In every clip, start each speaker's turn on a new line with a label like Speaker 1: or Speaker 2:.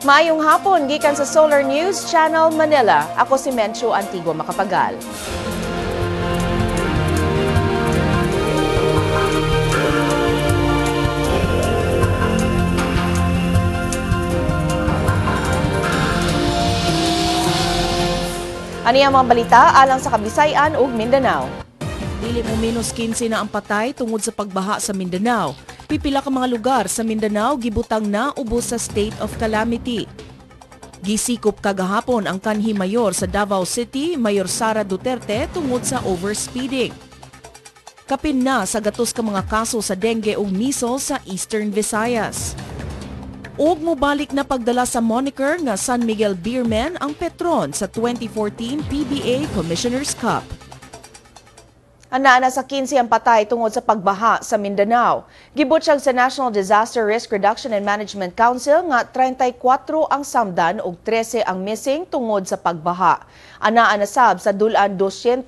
Speaker 1: Maayong hapon gikan sa Solar News Channel Manila. Ako si Menchu Antigua Macapagal. Ani ang mga balita alang sa Kabisayan ug Mindanao.
Speaker 2: Dili mo minus 15 na ang patay tungod sa pagbaha sa Mindanao. Pipila ka mga lugar sa Mindanao gibutang na ubos sa state of calamity. Gisikop kagahapon ang kanhi mayor sa Davao City, Mayor Sara Duterte, tungod sa overspeeding. Kapin na sa gatos ka mga kaso sa dengue ug measles sa Eastern Visayas. Ug mobalik na pagdala sa moniker nga San Miguel Beermen ang Petron sa 2014 PBA Commissioner's Cup.
Speaker 1: Anaa na sa 15 ang patay tungod sa pagbaha sa Mindanao. Gibutsyag sa National Disaster Risk Reduction and Management Council nga 34 ang samdan ug 13 ang missing tungod sa pagbaha. Anaa na sab sa dulan 200,000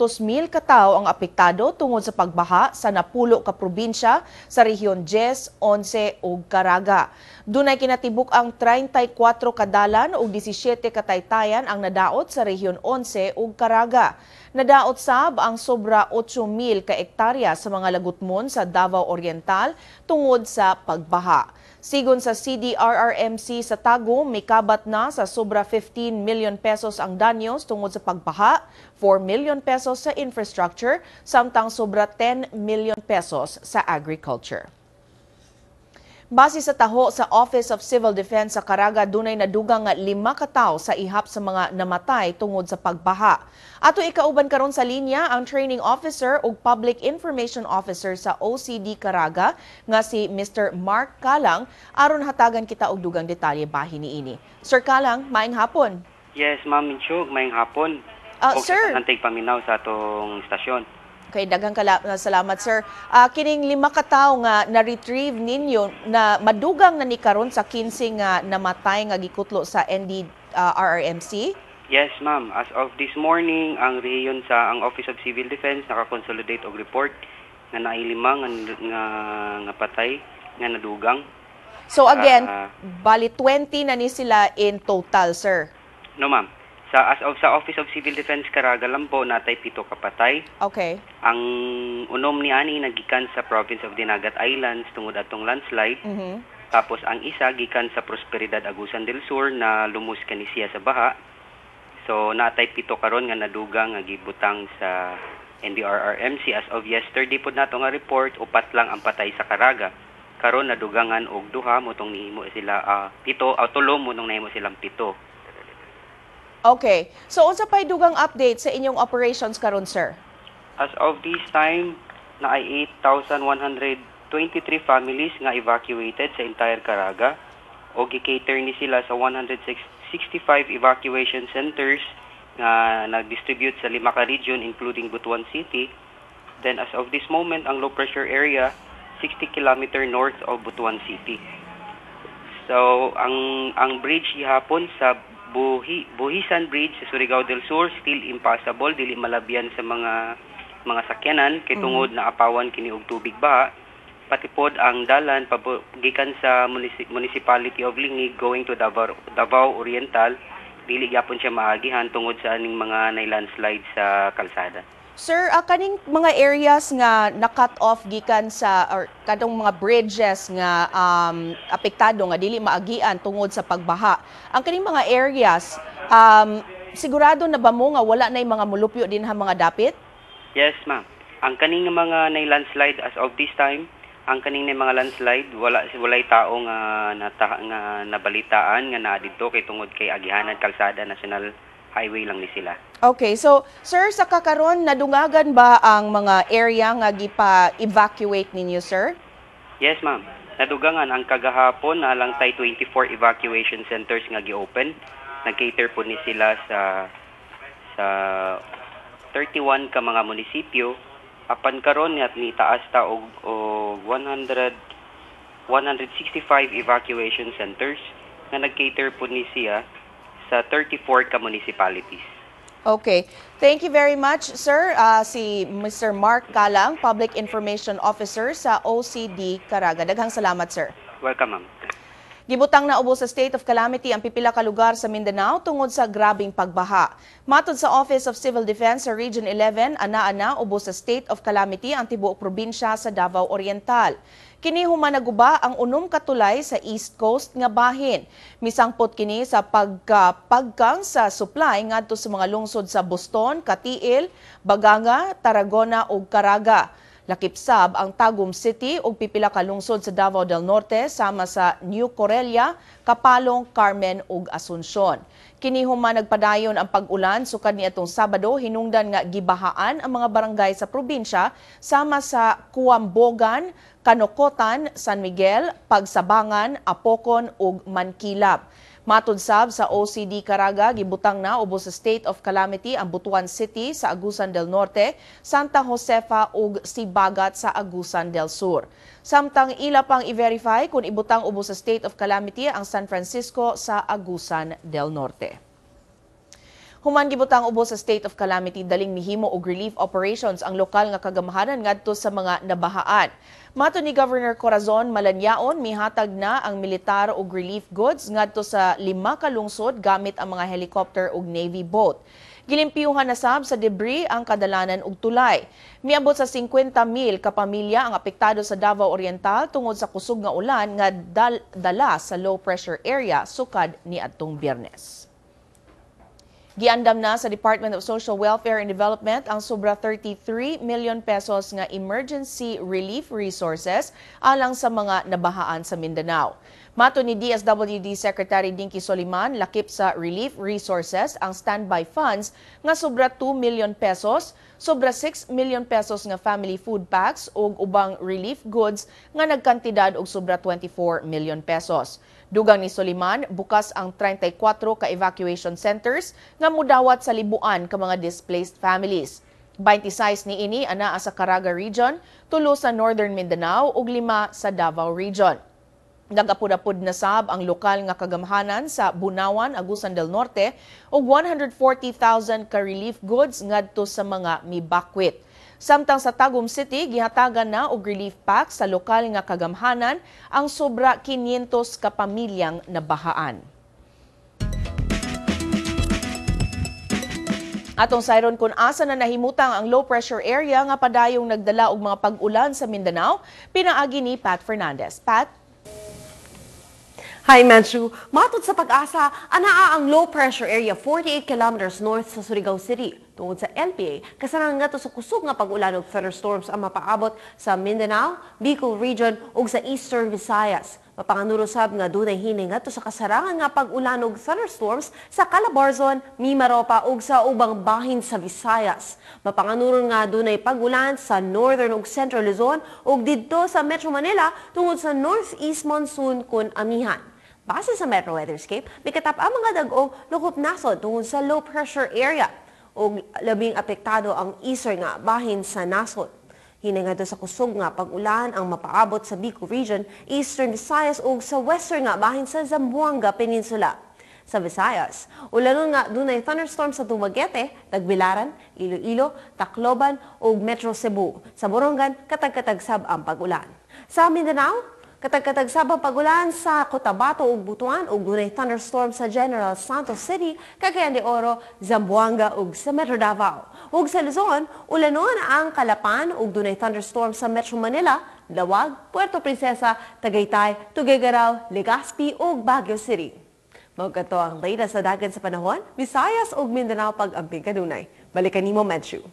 Speaker 1: katawo ang apektado tungod sa pagbaha sa napulo ka probinsya sa rehiyon 10, 11 ug Caraga. Dunay kinatibuk ang 34 kadalan ug 17 kataytayan ang nadaot sa rehiyon 11 ug Caraga. Nadaot sab ang sobra 8,000 ka ektarya sa mga lagutmon sa Davao Oriental tungod sa pagbaha. Sigon sa CDRRMC sa Tagum, mikabat na sa sobra 15 million pesos ang danyos tungod sa pagbaha, 4 million pesos sa infrastructure, samtang sobra 10 million pesos sa agriculture. Base sa taho sa Office of Civil Defense sa Caraga, dunay nadugang nga 5 ka tawo sa ihap sa mga namatay tungod sa pagbaha. Ato ikauban karon sa linya ang Training Officer ug Public Information Officer sa OCD Caraga nga si Mr. Mark Calang aron hatagan kita og dugang detalye bahin niini. Sir Calang, maayong hapon.
Speaker 3: Yes, Ma'am Mincho, maayong hapon.
Speaker 1: Sir.
Speaker 3: Sa paminaw sa atong istasyon.
Speaker 1: Okay, daghang salamat, sir. Kining 5 ka tawo nga na-retrieve ninyo na madugang na ni karon sa 15 nga namatay nga gikutlo sa NDRRMC?
Speaker 3: Yes, ma'am. As of this morning, ang rehiyon sa ang Office of Civil Defense nakakonsolidate og report nga naay 5 nga patay nga nadugang.
Speaker 1: So again, bali 20 na ni sila in total, sir.
Speaker 3: No, ma'am. Sa as of sa Office of Civil Defense Caraga lang po natay 7 ka patay.
Speaker 1: Okay.
Speaker 3: Ang unom ni ani nagikan sa province of Dinagat Islands tungod atong landslide.
Speaker 1: Mm-hmm.
Speaker 3: Tapos ang isa gikan sa Prosperidad Agusan del Sur na lumus kani siya sa baha. So natay 7 karon nga nadugang nga gibutang sa NDRRMC. As of yesterday pod nato nga report, 4 lang ang patay sa Caraga. Karon nadugangan og 2 motong nihimo sila 7 o 3 motong nahimo silang 7.
Speaker 1: Okay. So unsa pay dugang update sa inyong operations karon, sir?
Speaker 3: As of this time, naay 8,123 families nga evacuated sa entire Caraga o gi-cater ni sila sa 165 evacuation centers nga nag-distribute sa 5 ka region including Butuan City. Then as of this moment, ang low pressure area 60 km north of Butuan City. So ang bridge gihapon sa Buhisan Bridge sa Surigao del Sur still impassable, dili malabyan sa mga sakyanan kay tungod na apawan kini og tubig baha. Pati pod ang dalan gikan sa Municipality of Lingig going to Davao Oriental, dili gyapon siya maagihan tungod sa aning mga nay landslide sa kalsada.
Speaker 1: Sir, kaning mga areas nga na-cut off gikan sa or kadtong mga bridges nga apektado nga dili maagian tungod sa pagbaha. Ang kaning mga areas, sigurado na ba mo nga wala nay mga mulupyo dinha mga dapit?
Speaker 3: Yes, ma'am. Ang kaning mga nay landslide as of this time, ang kaning nay mga landslide walay tao nga nga nabalitaan nga naa didto kay tungod kay agihanan kalsada national highway lang ni sila.
Speaker 1: Okay, so sir, sa kakaron nadungagan ba ang mga area nga gipa-evacuate ninyo, sir?
Speaker 3: Yes, ma'am. Nadugangan ang kagahapon na lang tay 24 evacuation centers nga gi-open. Nag-cater po ni sila sa 31 ka mga munisipyo. Apan karon nga ni taas ta og 165 evacuation centers nga nag-cater po ni siya sa 34 ka municipalities.
Speaker 1: Okay. Thank you very much, sir. Si Mr. Mark Calang, Public Information Officer sa OCD Caraga. Daghang salamat, sir.
Speaker 3: Welcome, ma'am.
Speaker 1: Gibutang na ubos sa state of calamity ang pipila ka lugar sa Mindanao tungod sa grabing pagbaha. Matod sa Office of Civil Defense sa Region 11, ana-ana ubos sa state of calamity ang tibuok probinsya sa Davao Oriental. Kini human naguba ang 6 ka tulay sa East Coast nga bahin. Misangpot kini sa pagkapagkang sa supply ngadto sa mga lungsod sa Boston, Cateel, Baganga, Tarragona ug Caraga. Lakip sab ang Tagum City ug pipila ka lungsod sa Davao del Norte sama sa New Corella, Kapalong, Carmen ug Asuncion. Kini human nagpadayon ang pag-ulan sukad niadtong Sabado, hinungdan nga gibahaan ang mga barangay sa probinsya sama sa Kuambogan, Kanokotan, San Miguel, Pagsabangan, Apokon ug Mankilab. Matud sab sa OCD Caraga, gibutang na ubos sa state of calamity ang Butuan City sa Agusan del Norte, Santa Josefa ug Sibagat sa Agusan del Sur. Samtang ila pang i-verify kung ibutang ubos sa state of calamity ang San Francisco sa Agusan del Norte. Human gibutang ubos sa state of calamity, daling mihimo og relief operations ang lokal nga kagamhanan ngadto sa mga nabahaan. Matod ni Governor Corazon Malanyaon, mihatag na ang militar og relief goods ngadto sa 5 ka lungsod gamit ang mga helicopter ug navy boat. Gilimpyuhan na sab sa debris ang kadalanan ug tulay. Miabot sa 50,000 ka pamilya ang apektado sa Davao Oriental tungod sa kusog nga ulan nga dala sa low pressure area sukad niadtong Biyernes. Giandam na sa Department of Social Welfare and Development ang sobra 33 million pesos nga emergency relief resources alang sa mga nabahaan sa Mindanao. Matod ni DSWD Secretary Dinky Soliman, lakip sa relief resources ang standby funds nga sobra 2 million pesos, sobra 6 million pesos nga family food packs ug ubang relief goods nga nagkantidad og sobra 24 million pesos. Dugang ni Soliman, bukas ang 34 ka evacuation centers nga mudawat sa libuan ka mga displaced families. 26 niini anaa sa Caraga Region, 3 sa Northern Mindanao ug 5 sa Davao Region. Nagapud-apud na sab ang lokal nga kagamhanan sa Bunawan, Agusan del Norte og 140,000 ka relief goods ngadto sa mga mibakwit. Samtang sa Tagum City, gihatagan na og relief pack sa lokal nga kagamhanan ang sobra 500 ka pamilyang nabahaan. Atong sayron kung asa na nahimutang ang low pressure area nga padayong nagdala og mga pag-ulan sa Mindanao, pinaagi ni Pat Fernandez. Pat?
Speaker 4: Hi, Menchu. Matod sa Pag-asa, anaa ang low pressure area 48 kilometers north sa Surigao City. Tungod sa LPA, kasarangan ngadto sa kusog nga pag-ulan og thunderstorms ang mapaabot sa Mindanao, Bicol Region ug sa Eastern Visayas. Mapanganuro sab nga dunay hinay ngadto sa kasarangan nga pag-ulan og thunderstorms sa Calabarzon, Mimaropa ug sa ubang bahin sa Visayas. Mapanganuro nga dunay pag-ulan sa Northern ug Central Luzon ug didto sa Metro Manila tungod sa northeast monsoon kun amihan. Base sa Metro Weatherscape, mikatap ang mga dag-ong lukop nasod tungod sa low pressure area ug labing apektado ang eastern nga bahin sa nasod. Hinay ngadto sa kusog nga pag-ulan ang mapaabot sa Bicol Region, Eastern Visayas ug sa western nga bahin sa Zamboanga Peninsula. Sa Visayas, ulanon nga dunay thunderstorm sa Dumaguete, Tagbilaran, Iloilo, Tacloban ug Metro Cebu. Sa Borongan, katag-katag sab ang pag-ulan. Sa Mindanao, katag-katag sab ang pag-ulan sa Cotabato ug Butuan ug dunay thunderstorm sa General Santos City, Cagayan de Oro, Zamboanga ug sa Metro Davao. Ug sa Luzon, ulanon ang Calapan ug dunay thunderstorm sa Metro Manila, Laoag, Puerto Princesa, Tagaytay, Tuguegarao, Legazpi ug Baguio City. Mao kato ang latest sa dagan sa panahon, Visayas ug Mindanao pag-amping kanunay. Balikan nimo, Menchu.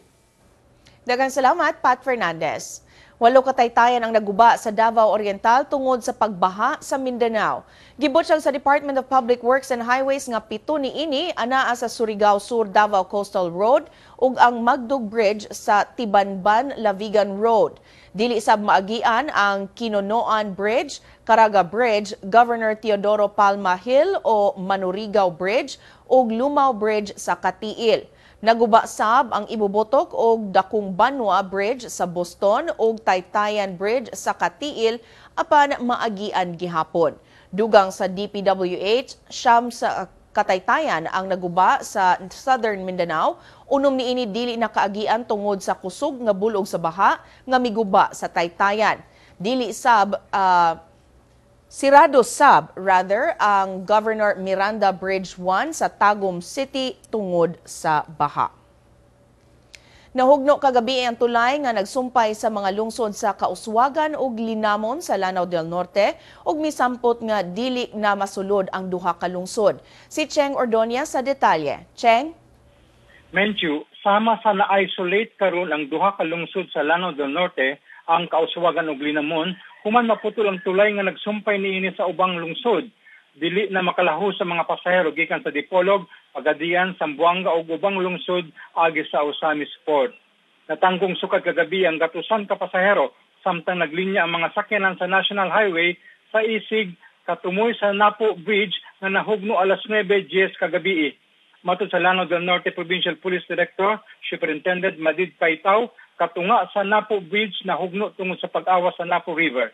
Speaker 1: Daghang salamat, Pat Fernandez. 8 kataytayan ang naguba sa Davao Oriental tungod sa pagbaha sa Mindanao. Gibutyag sa Department of Public Works and Highways nga 7 niini anaa sa Surigao Sur Davao Coastal Road ug ang Magdug Bridge sa Tibanban Lavigan Road. Dili sab maagian ang Kinonoan Bridge, Caraga Bridge, Governor Teodoro Palma Hill o Manurigao Bridge ug Lumao Bridge sa Cateel. Naguba sab ang Ibubotok og Dakong Banwa Bridge sa Boston ug Taytayan Bridge sa Cateel apan maagian gihapon. Dugang sa DPWH, 9 sa kataytayan ang naguba sa Southern Mindanao. 6 niini dili nakaagian tungod sa kusog nga bulog sa baha nga miguba sa Taytayan. Dili sab Sirado sab rather ang Governor Miranda Bridge 1 sa Tagum City tungod sa baha. Nahugno kagabi ang tulay nga nagsumpay sa mga lungsod sa Kauswagan ug Linamon sa Lanao del Norte ug misampot nga dili na masulod ang duha ka lungsod. Si Cheng Ordonia sa detalye. Cheng?
Speaker 5: Menchu, sama sa na-isolate karon ang duha ka lungsod sa Lanao del Norte, ang Kauswagan ug Linamon, human maputol ang tulay nga nagsumpay niini sa ubang lungsod. Dili na makalaho sa mga pasahero gikan sa Dipolog, Pagadian, Zamboanga ug ubang lungsod agi sa Ozamis Port. Natanggong sukad kagabi ang gatusan ka pasahero samtang naglinya ang mga sakyanan sa National Highway sa isig katumoy sa Napo Bridge nga nahugno alas 9:10 kagabi. Matod sa Lanao del Norte Provincial Police Director, Superintendent Madid Paitaw, katunga sa Napo Bridge nahugno tungod sa pag-awas sa Napo River.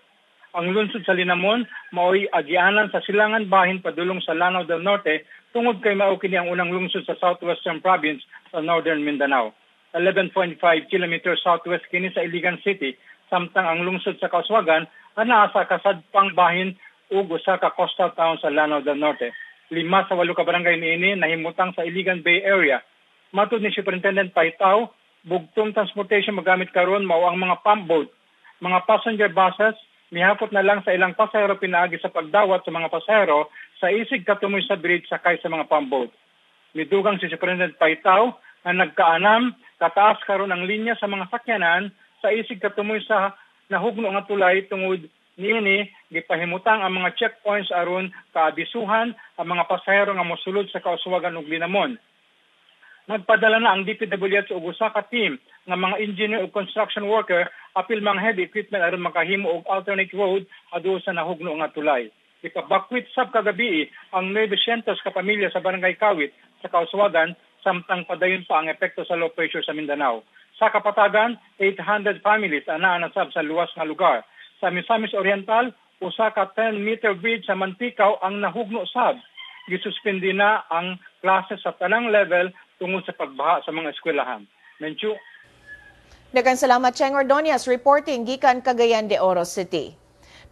Speaker 5: Ang lungsod sa Linamon maoy agianan sa silangan bahin padulong sa Lanao del Norte tungod kay mao kini ang unang lungsod sa Southwestern Province sa Northern Mindanao. 11.5 kilometers southwest kini sa Iligan City, samtang ang lungsod sa Kauswagan anaa sa kasadpang bahin ug usa ka coastal town sa Lanao del Norte. 5 sa 8 ka barangay niini nahimutang sa Iligan Bay Area. Matod ni Superintendent Paitaw, bugtong transportation magamit karon mao ang mga pump boat, mga passenger buses, mihapot na lang sa ilang pasahero pinaagi sa pagdawat sa mga pasahero sa isig katumoy sa bridge sakay sa mga pump boat. Midugang si Superintendent Paitaw na nagkaanam, kataas karon ang linya sa mga sakyanan sa isig katumoy sa nahugno nga tulay tungod niini gipahimutang ang mga checkpoints aron kaabisuhan ang mga pasahero nga mosulod sa Kauswagan ug Linamon. Nagpadala na ang DPWH og usa ka team nga mga engineer ug construction worker apil mga heavy equipment aron makahimo og alternate road adto sa nahugno nga tulay. Gipabakwit sab kagabi ang 900 ka pamilya sa Barangay Kawit sa Kauswagan samtang padayon pa ang epekto sa low pressure sa Mindanao. Sa Kapatagan, 800 families ang naa na sab sa luwas nga lugar. Sa Misamis Oriental, usa ka 10-meter bridge sa Manticao ang nahugno sab. Gisuspindi na ang klase sa tanang level tungod sa pagbaha sa mga eskwelahan. Menchu.
Speaker 1: Daghang salamat, Cheng Ordonez, reporting gikan Cagayan de Oro City.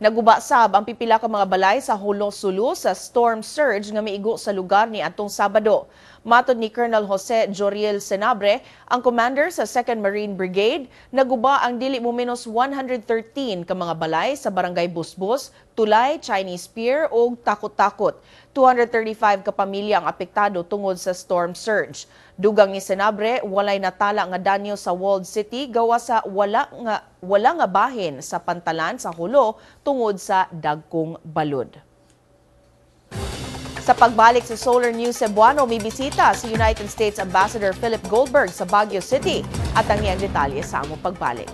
Speaker 1: Naguba sab ang pipila ka mga balay sa Jolo, Sulu sa storm surge nga miigo sa lugar ni atong Sabado. Matod ni Colonel Jose Joriel Senabre, ang commander sa 2nd Marine Brigade, naguba ang dili mo menos 113 ka mga balay sa Barangay Busbus, Tulay, Chinese Pier ug Takot-Takot. 235 ka pamilya ang apektado tungod sa storm surge. Dugang ni Senabre, walay natala nga danyo sa Walled City gawa sa wala nga bahin sa pantalan sa Jolo tungod sa dagkong balod. Sa pagbalik sa Solar News Cebuano, may bisita si United States Ambassador Philip Goldberg sa Baguio City at ang iyang detalye sa among pagbalik.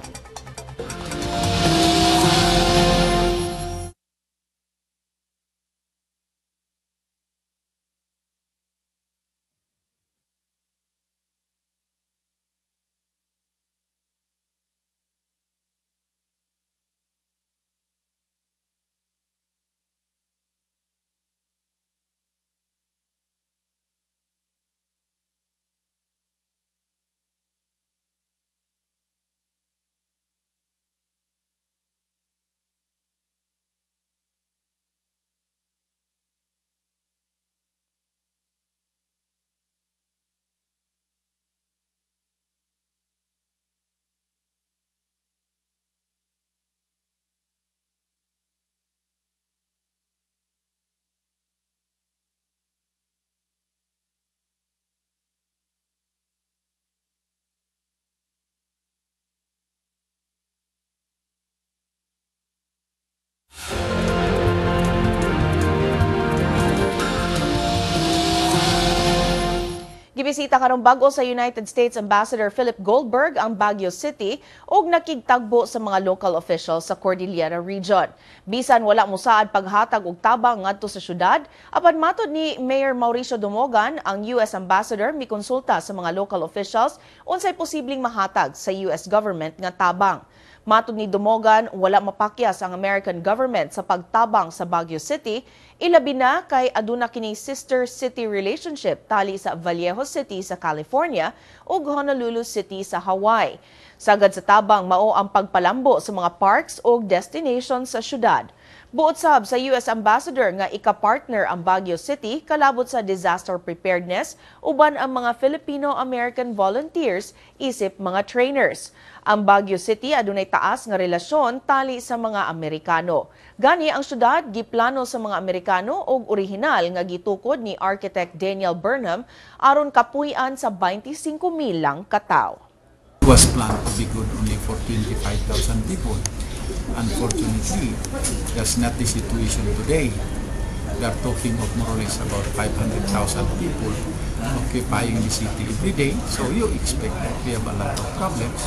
Speaker 1: Gibisita karong bag-o sa United States Ambassador Philip Goldberg ang Baguio City ug nakigtagbo sa mga local officials sa Cordillera Region. Bisan wala mosaad paghatag og tabang ngadto sa syudad, apan matod ni Mayor Mauricio Domogan, ang US Ambassador mikonsulta sa mga local officials unsay posibleng mahatag sa US government nga tabang. Matod ni Domogan, wala mapakyas ang American government sa pagtabang sa Baguio City, ilabi na kay aduna kini sister city relationship tali sa Vallejo City sa California ug Honolulu City sa Hawaii. Sagad sa tabang mao ang pagpalambo sa mga parks ug destinations sa syudad. Buot sab sa US Ambassador nga ika-partner ang Baguio City kalabot sa disaster preparedness uban ang mga Filipino-American volunteers isip mga trainers. Ang Baguio City adunay taas nga relasyon tali sa mga Amerikano. Gani ang syudad giplano sa mga Amerikano og orihinal nga gitukod ni Architect Daniel Burnham aron kapuy-an sa 25,000 lang katawo.
Speaker 6: It was planned to be good only for 25,000 people. Unfortunately, that's not the situation today. We are talking of more or less about 500,000 people occupying the city every day. So you expect that we have a lot of problems.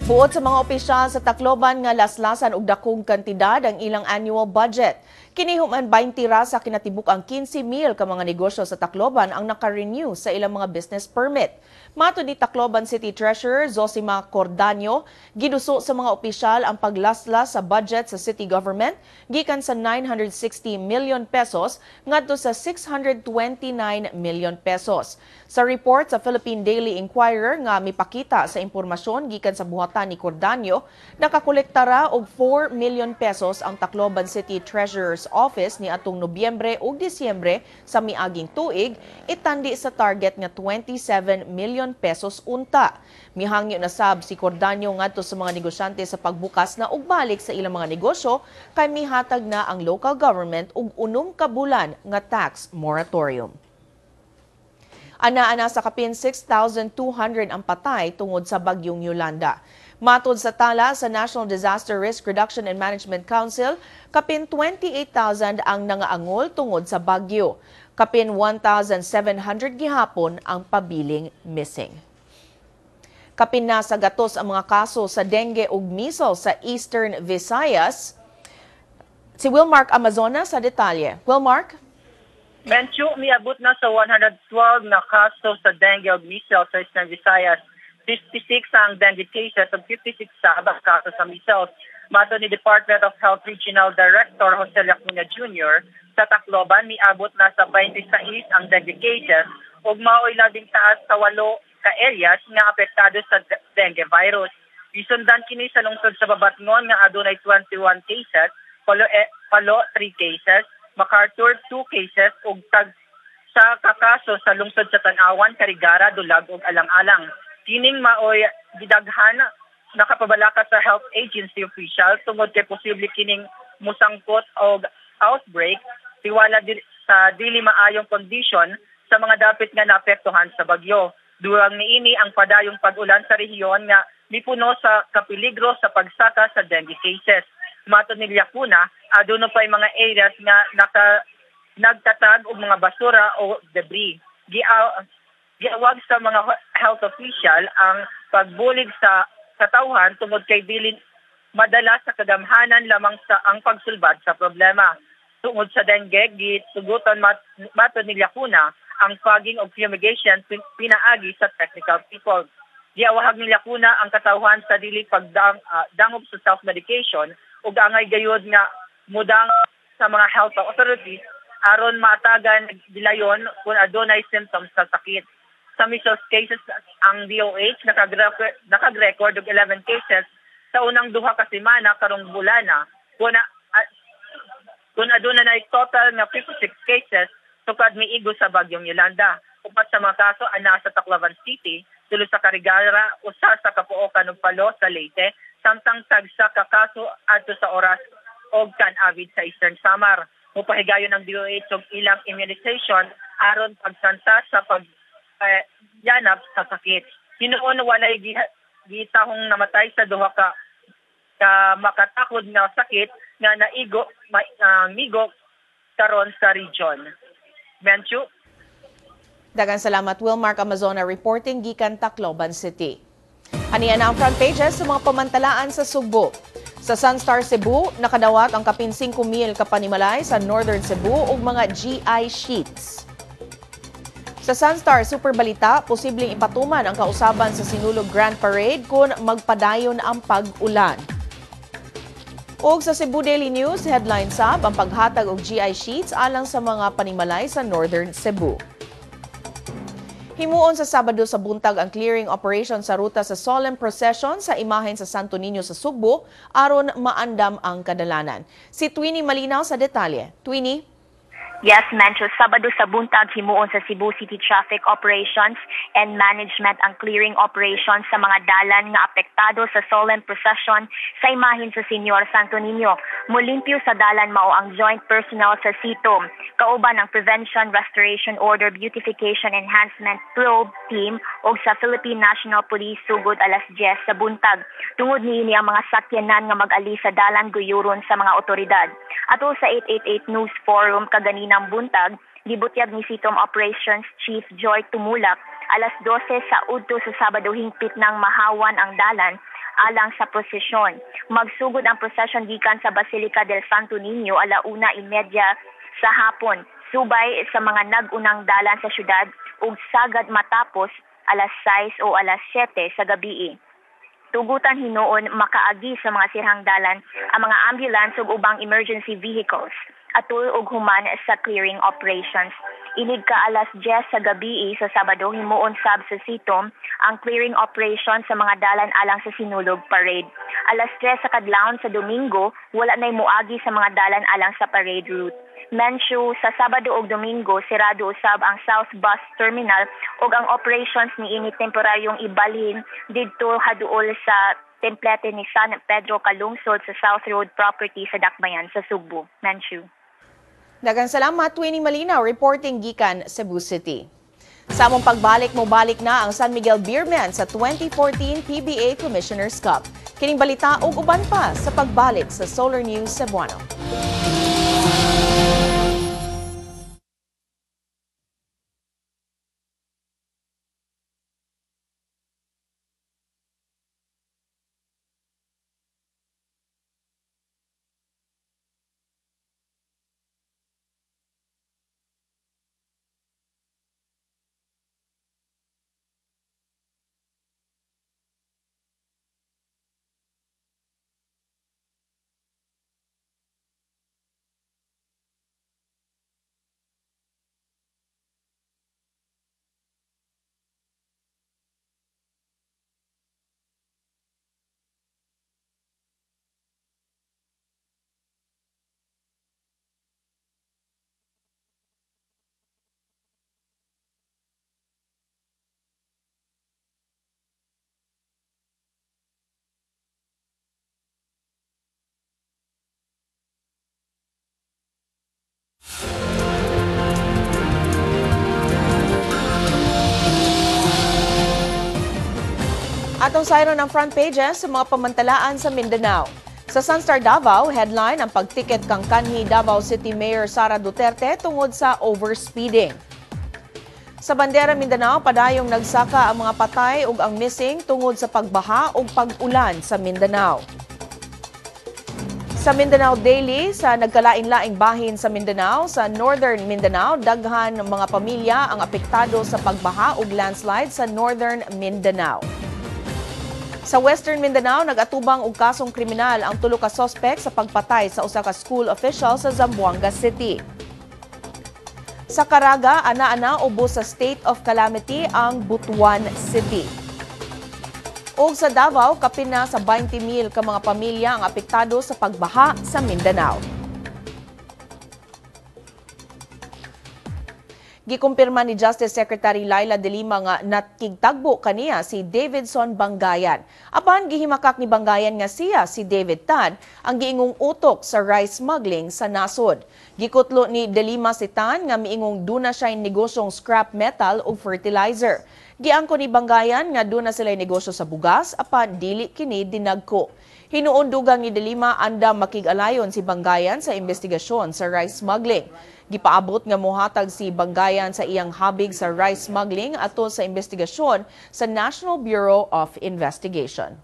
Speaker 1: Buot sa mga opisyal sa Tacloban nga laslasan og dakong kantidad ang ilang annual budget. Kini human 20 ra sa kinatibuk ang 15,000 ka mga negosyo sa Tacloban ang naka-renew sa ilang mga business permit. Matod ni Tacloban City Treasurer Zosima Cordaño, giduso sa mga opisyal ang paglaslas sa budget sa city government gikan sa 960 million pesos ngadto sa 629 million pesos. Sa report sa Philippine Daily Inquirer nga mipakita sa impormasyon gikan sa buhatan ni Cordaño, nakakolekta ra og 4 million pesos ang Tacloban City Treasurer's Office ni atong Nobyembre ug Disyembre sa miaging tuig, itandi sa target nga 27 million pesos unta. Mihangyo na sab si Cordaño ngadto sa mga negosyante sa pagbukas na og balik sa ilang mga negosyo kay mihatag na ang local government og 6 ka bulan nga tax moratorium. Ana-ana sa kapin 6,200 ang patay tungod sa bagyong Yolanda. Matod sa tala sa National Disaster Risk Reduction and Management Council, kapin 28,000 ang nangaangol tungod sa bagyo. Kapin 1,700 gihapon ang pabiling missing. Kapin na sa gatos ang mga kaso sa dengue ug measles sa Eastern Visayas. Si Wilmark Amazona sa detalye. Wilmark?
Speaker 7: Menchu, miabot na sa 112 na kaso sa dengue ug measles sa Eastern Visayas. 56 ang dengue cases ug 56 sa abang kaso sa measles. Matod ni Department of Health Regional Director Jose Lacuna Jr., sa Tacloban miabot na sa 26 ang dengue cases ug maoy labing taas sa 8 ka areas nga apektado sa dengue virus. Isundan kini sa lungsod sa Babatngon nga adunay 21 cases, Palo 3 cases, MacArthur 2 cases ug tag sa kakaso sa lungsod sa Tan-awan, Carigara, Dulag ug Alang-alang. Kining maoy gidaghan nakapabalaka sa health agency official tungod kay posible kining musangkot og outbreak tiwala sa dili maayong kondisyon sa mga dapit nga naapektuhan sa bagyo. Durang niini ang padayong pag-ulan sa rehiyon nga mipuno sa kapiligro sa pagsaka sa dengue cases. Matod ni Lacuna, aduna pa'y mga areas nga nagtatag og mga basura o debris. Giawag sa mga health official ang pagbulig sa katawhan tungod kay dili madala sa kagamhanan lamang sa ang pagsulbad sa problema. Tungod sa dengue, gitugutan matod ni Lacuna ang fogging o fumigation pinaagi sa technical people. Giawahag ni Lacuna ang katawhan sa dili pagdangop sa self-medication ug angay gayud nga mudang sa mga health authorities aron maatagan gilayon kung adunay symptoms sa sakit. Sa measles cases, ang DOH nakag-record og 11 cases sa unang duha ka semana karong bulana. Kung aduna na total nga 56 cases sukad miigo sa bagyong Yolanda. Upat sa mga kaso ang nasa Tacloban City, tulo sa Carigara, usa sa Capoocan ug Palo sa Leyte, samtang tagsa ka kaso adto sa Oras og Can-avid sa Eastern Samar. Mupahigayon ang DOH og ilang immunization aron pagsanta sa pagyanap sa sakit. Hinuon walay gitahong namatay sa duha ka makatakod nga sakit nga naigo migo karon sa region. Menchu.
Speaker 1: Daghang salamat, Wilmark Amazona reporting gikan Tacloban City. Aniya na ang front pages sa mga pamantalaan sa Sugbo. Sa Sunstar Cebu, nakadawat ang kapin 5,000 ka panimalay sa Northern Cebu ug mga GI sheets. Sa Sunstar Super Balita, posibleng ipatuman ang kausaban sa Sinulog Grand Parade kung magpadayon ang pag-ulan. Og sa Cebu Daily News, headline sab ang paghatag og GI sheets alang sa mga panimalay sa Northern Cebu. Himuon sa Sabado sa buntag ang clearing operation sa ruta sa solemn procession sa imahen sa Santo Niño sa Sugbo aron maandam ang kadalanan. Si Twinnie Malinaw sa detalye. Twinnie?
Speaker 8: Yes, Mencho, Sabado sa buntag himuon sa Cebu City Traffic Operations and Management ang clearing operations sa mga dalan nga apektado sa solemn procession sa imahen sa Señor Santo Niño. Mulimpyo sa dalan mao ang joint personnel sa CITOM, kauban ang Prevention, Restoration Order, Beautification Enhancement Probe Team ug sa Philippine National Police sugod alas 10 sa buntag. Tungod niini ang mga sakyanan nga mag-ali sa dalan guyuron sa mga otoridad. Ato sa 888 News Forum kaganina ng buntag, gibutyag ni CITOM Operations Chief Joy Tumulak alas 12 sa udto sa Sabado hingpit ng mahawan ang dalan alang sa prosesyon. Magsugod ang prosesyon gikan sa Basilica del Santo Niño 1:30 sa hapon, subay sa mga nag-unang dalan sa syudad ug sagad matapos alas 6 o alas 7 sa gabi. Tugutan hinuon makaagi sa mga sirhang dalan ang mga ambulance ug ubang emergency vehicles atul og human sa clearing operations. Inig ka alas 10 sa gabi sa Sabado himuon sab sa CITOM ang clearing operation sa mga dalan alang sa Sinulog Parade. Alas 3 sa kadlawon sa Domingo, wala na'y muagi sa mga dalan alang sa parade route. Menchu, sa Sabado ug Domingo, sirado usab ang South Bus Terminal ug ang operations niini temporaryong ibalhin didto haduol sa templete ni San Pedro Calungsod sa South Road property sa Dakbayan sa Sugbo. Menchu.
Speaker 1: Daghang salamat, Twinnie Malinaw, reporting gikan Cebu City. Sa among pagbalik, mobalik na ang San Miguel Beermen sa 2014 PBA Commissioner's Cup. Kining balita ug uban pa sa pagbalik sa Solar News Cebuano. Atong sayro ng front pages sa mga pamantalaan sa Mindanao. Sa Sunstar Davao, headline ang pagtiket kang kanhi Davao City Mayor Sara Duterte tungod sa overspeeding. Sa Bandera Mindanao, padayong nagsaka ang mga patay ug ang missing tungod sa pagbaha ug pag-ulan sa Mindanao. Sa Mindanao Daily, sa nagkalain-laing bahin sa Mindanao, sa Northern Mindanao, daghan mga pamilya ang apektado sa pagbaha ug landslide sa Northern Mindanao. Sa Western Mindanao, nag-atubang og kasong kriminal ang tulo ka sospek sa pagpatay sa usa ka school official sa Zamboanga City. Sa Caraga, ana-ana ubos sa state of calamity ang Butuan City. Og sa Davao, kapin na sa 20,000 ka mga pamilya ang apektado sa pagbaha sa Mindanao. Gikumpirma ni Justice Secretary Laila de Lima nga nakigtagbo kaniya si Davidson Bangayan. Apan gihimakak ni Bangayan nga siya si David Tan ang giingong utok sa rice smuggling sa nasod. Gikutlo ni de Lima si Tan nga miingong duna siya'y negosyong scrap metal ug fertilizer. Giangko ni Bangayan nga duna sila'y negosyo sa bugas apan dili kini dinagko. Hinuon dugang ni de Lima andam makig-alayon si Bangayan sa investigasyon sa rice smuggling. Gipaabot nga mohatag si Bangayan sa iyang habig sa rice smuggling ato sa investigasyon sa National Bureau of Investigation.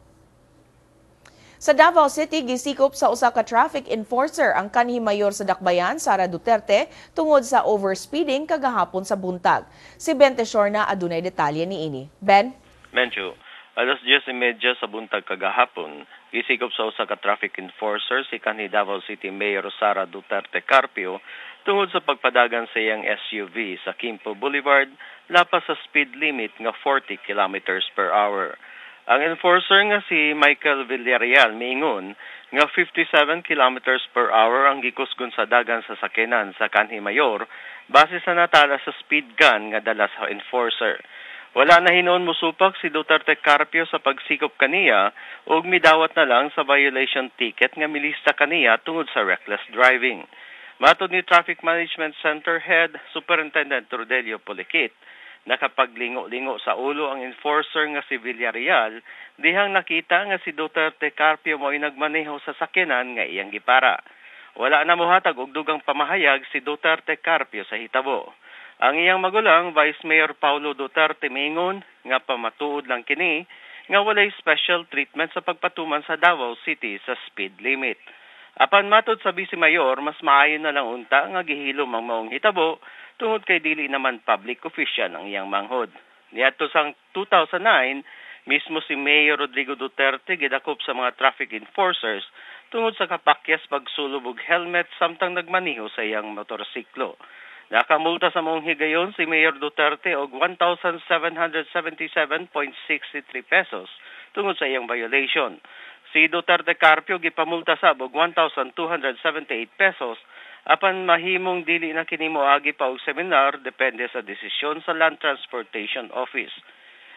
Speaker 1: Sa Davao City, gisikop sa usa ka traffic enforcer ang kanhi mayor sa Dakbayan, Sara Duterte, tungod sa overspeeding kagahapon sa buntag. Si Ben Teshorna adunay detalye niini. Ben?
Speaker 9: Menchu, Alas 10:30 sa buntag kagahapon, gisikop sa usa ka traffic enforcer si kanhi Davao City Mayor Sara Duterte Carpio tungod sa pagpadagan sa iyang SUV sa Quimpo Boulevard lapas sa speed limit nga 40 kilometers per hour. Ang enforcer nga si Michael Villarreal miingon nga 57 kilometers per hour ang gikusgon sa dagan sa sakyanan sa kanhi mayor base sa natala sa speed gun nga dala sa enforcer. Wala na hinuon mosupak si Duterte Carpio sa pagsikop kaniya ug midawat na lang sa violation ticket nga milista kaniya tungod sa reckless driving. Matod ni Traffic Management Center Head Superintendent Rodelio Poliquit, nakapaglingo-lingo sa ulo ang enforcer nga si Villarreal dihang nakita nga si Duterte Carpio mo'y nagmaneho sa sakyanan nga iyang gipara. Wala na mohatag og dugang pamahayag si Duterte Carpio sa hitabo. Ang iyang magulang, Vice Mayor Paulo Duterte, miingon nga pamatuod lang kini nga walay special treatment sa pagpatuman sa Davao City sa speed limit. Apan matod sa Vice Mayor, mas maayo na lang unta nga gihilom ang maong hitabo tungod kay dili naman public official ang iyang manghod. Niadto sang 2009, mismo si Mayor Rodrigo Duterte gidakop sa mga traffic enforcers tungod sa kapakyas pagsulob og helmet samtang nagmaneho sa iyang motorsiklo. Nakamulta sa maong higayon si Mayor Duterte og 1,777.63 pesos tungod sa iyang violation. Si Duterte Carpio gipamulta sab og 1,278 pesos apan mahimong dili na kini moagi pa og seminar depende sa desisyon sa Land Transportation Office.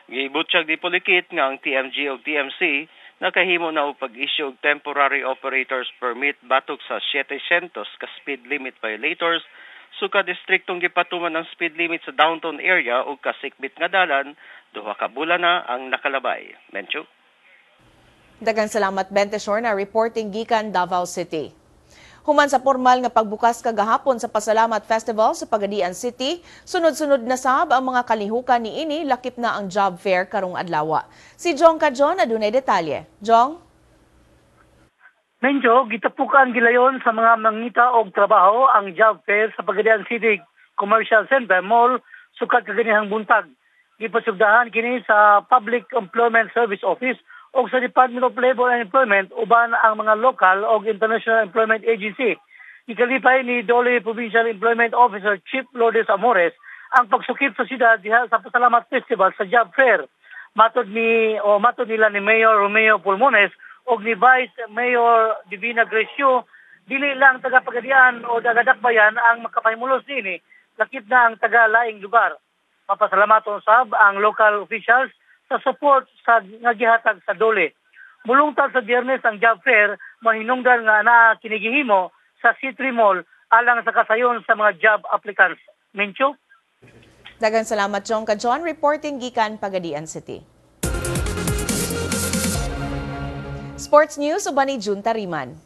Speaker 9: Gibutsyag ni Poliquit nga ang TMG og TMC nakahimo na og pag-issue og temporary operators permit batok sa 700 ka speed limit violators suka distriktong gipatuman ang speed limit sa downtown area ug kasikbit nga dalan 2 ka bulan na ang nakalabay. Mencho.
Speaker 1: Daghang salamat, Bente Shorna, reporting gikan Davao City. Human sa formal nga pagbukas kagahapon sa Pasalamat Festival sa Pagadian City, sunod-sunod na sab ang mga kalihukan niini, lakip na ang job fair karong adlaw. Si Jong Kajon adunay detalye. Jong?
Speaker 5: Mencho, gitapukan gilayon sa mga mangita og trabaho ang job fair sa Pagadian City Commercial Center Mall sukad kaganihang buntag. Gipasugdahan kini sa Public Employment Service Office o sa Department of Labor and Employment uban ang mga local o international employment agency. Ikalipay ni DOLE Provincial Employment Officer Chief Lourdes Amores ang pagsukip sa siyudad diha sa Pasalamat Festival sa job fair. Matod nila ni Mayor Romeo Pulmones o ni Vice Mayor Divina Gracio, dili lang taga Pagadian o taga Dakbayan ang makapahimulos dinhi, lakip na ang taga laing lugar. Mapasalamaton sab ang local officials sa support sa nga gihatag sa DOLE. Mulungtad sa Biyernes ang job fair, mahinungdan nga naa kinigihimo sa C3 Mall alang sa kasayon sa mga job applicants. Mencho?
Speaker 1: Daghang salamat, Jong Kajon, reporting gikan Pagadian City. Sports News uban ni Jun Tariman.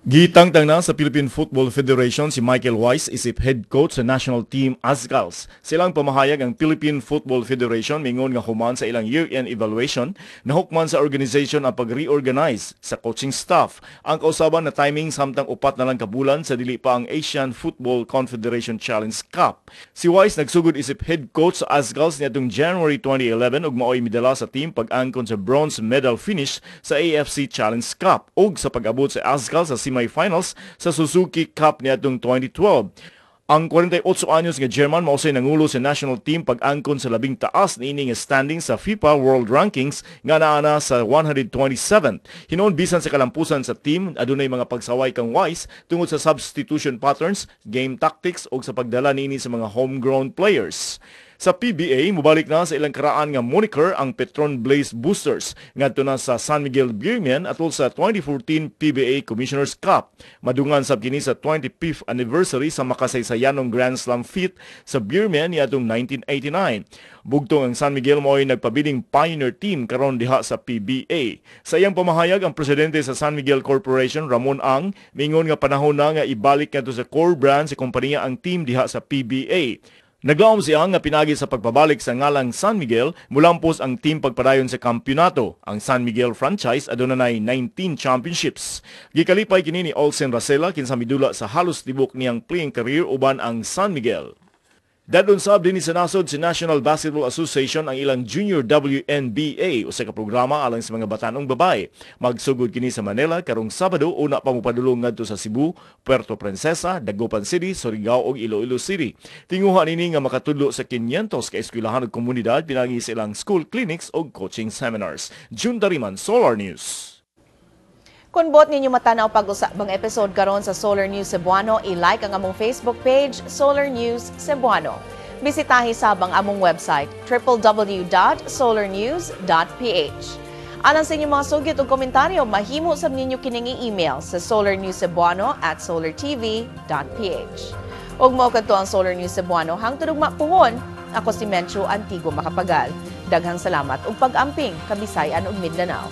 Speaker 10: Gitangtang na sa Philippine Football Federation si Michael Weiss isip head coach sa national team Azkals. Silang pamahayag ang Philippine Football Federation mingon nga human sa ilang year-end evaluation nahukman sa organization ang pag-reorganize sa coaching staff. Ang kausaban na timing samtang 4 na lang kabulan sa dili pa ang Asian Football Confederation Challenge Cup. Si Weiss nagsugod isip head coach sa Azkals niadtong January 2011 ug maoy midala sa team pag-angkon sa bronze medal finish sa AFC Challenge Cup ug sa pag-abot sa Azkals sa semifinals sa Suzuki Cup niadtong 2012. Ang 48 anyos nga German mao say nangulo sa national team pag-angkon sa labing taas niini nga standing sa FIFA World Rankings nga naa sa 127. Hinuon bisan sa kalampusan sa team adunay mga pagsaway kang Wise tungod sa substitution patterns, game tactics ug sa pagdala niini sa mga homegrown players. Sa PBA, mubalik na sa ilang karaan nga moniker ang Petron Blaze Boosters ngadto na sa San Miguel Beermen atol sa 2014 PBA Commissioners Cup. Madungan sab kini sa 25th anniversary sa makasaysayanong Grand Slam feat sa Beermen niadtong 1989. Bugtong ang San Miguel mo'y nagpabiling pioneer team karon diha sa PBA. Sa iyang pamahayag, ang presidente sa San Miguel Corporation, Ramon Ang, mingon nga panahon na nga ibalik ngadto sa core brand sa kompanya ang team diha sa PBA. Naglaom siya nga pinagi sa pagpabalik sa ngalang San Miguel, mulampos ang team pagpadayon sa kampyonato. Ang San Miguel franchise aduna nay 19 championships. Gikalipay kini ni Olsen Racela kinsa midula sa halos tibok niyang playing career uban ang San Miguel. Dadon sab dinhi sa nasod si National Basketball Association ang ilang Junior WNBA, usa ka programa alang sa mga batanong babae. Magsugod kini sa Manila karong Sabado, una pa mopadulong ngadto sa Cebu, Puerto Princesa, Dagupan City, Surigao ug Iloilo City. Tinguha nini nga makatudlo sa 500 ka eskwelahan ug komunidad pinagi sa ilang school clinics ug coaching seminars. June Dariman, Solar News.
Speaker 1: Kung buot ninyo matanaw pag-usabang episode karon sa Solar News Cebuano, i-like ang among Facebook page, Solar News Cebuano. Bisitahi sab ang among website, www.solarnews.ph. Alang sa inyong mga sugit ug komentaryo, mahimo sab ninyo kining i-email sa solarnewscebuano@solartv.ph. Ug mao kadto ang Solar News Cebuano hangtod ugma puhon. Ako si Menchu Antigo Makapagal. Daghang salamat ug pag-amping, Kabisayan ug Mindanao.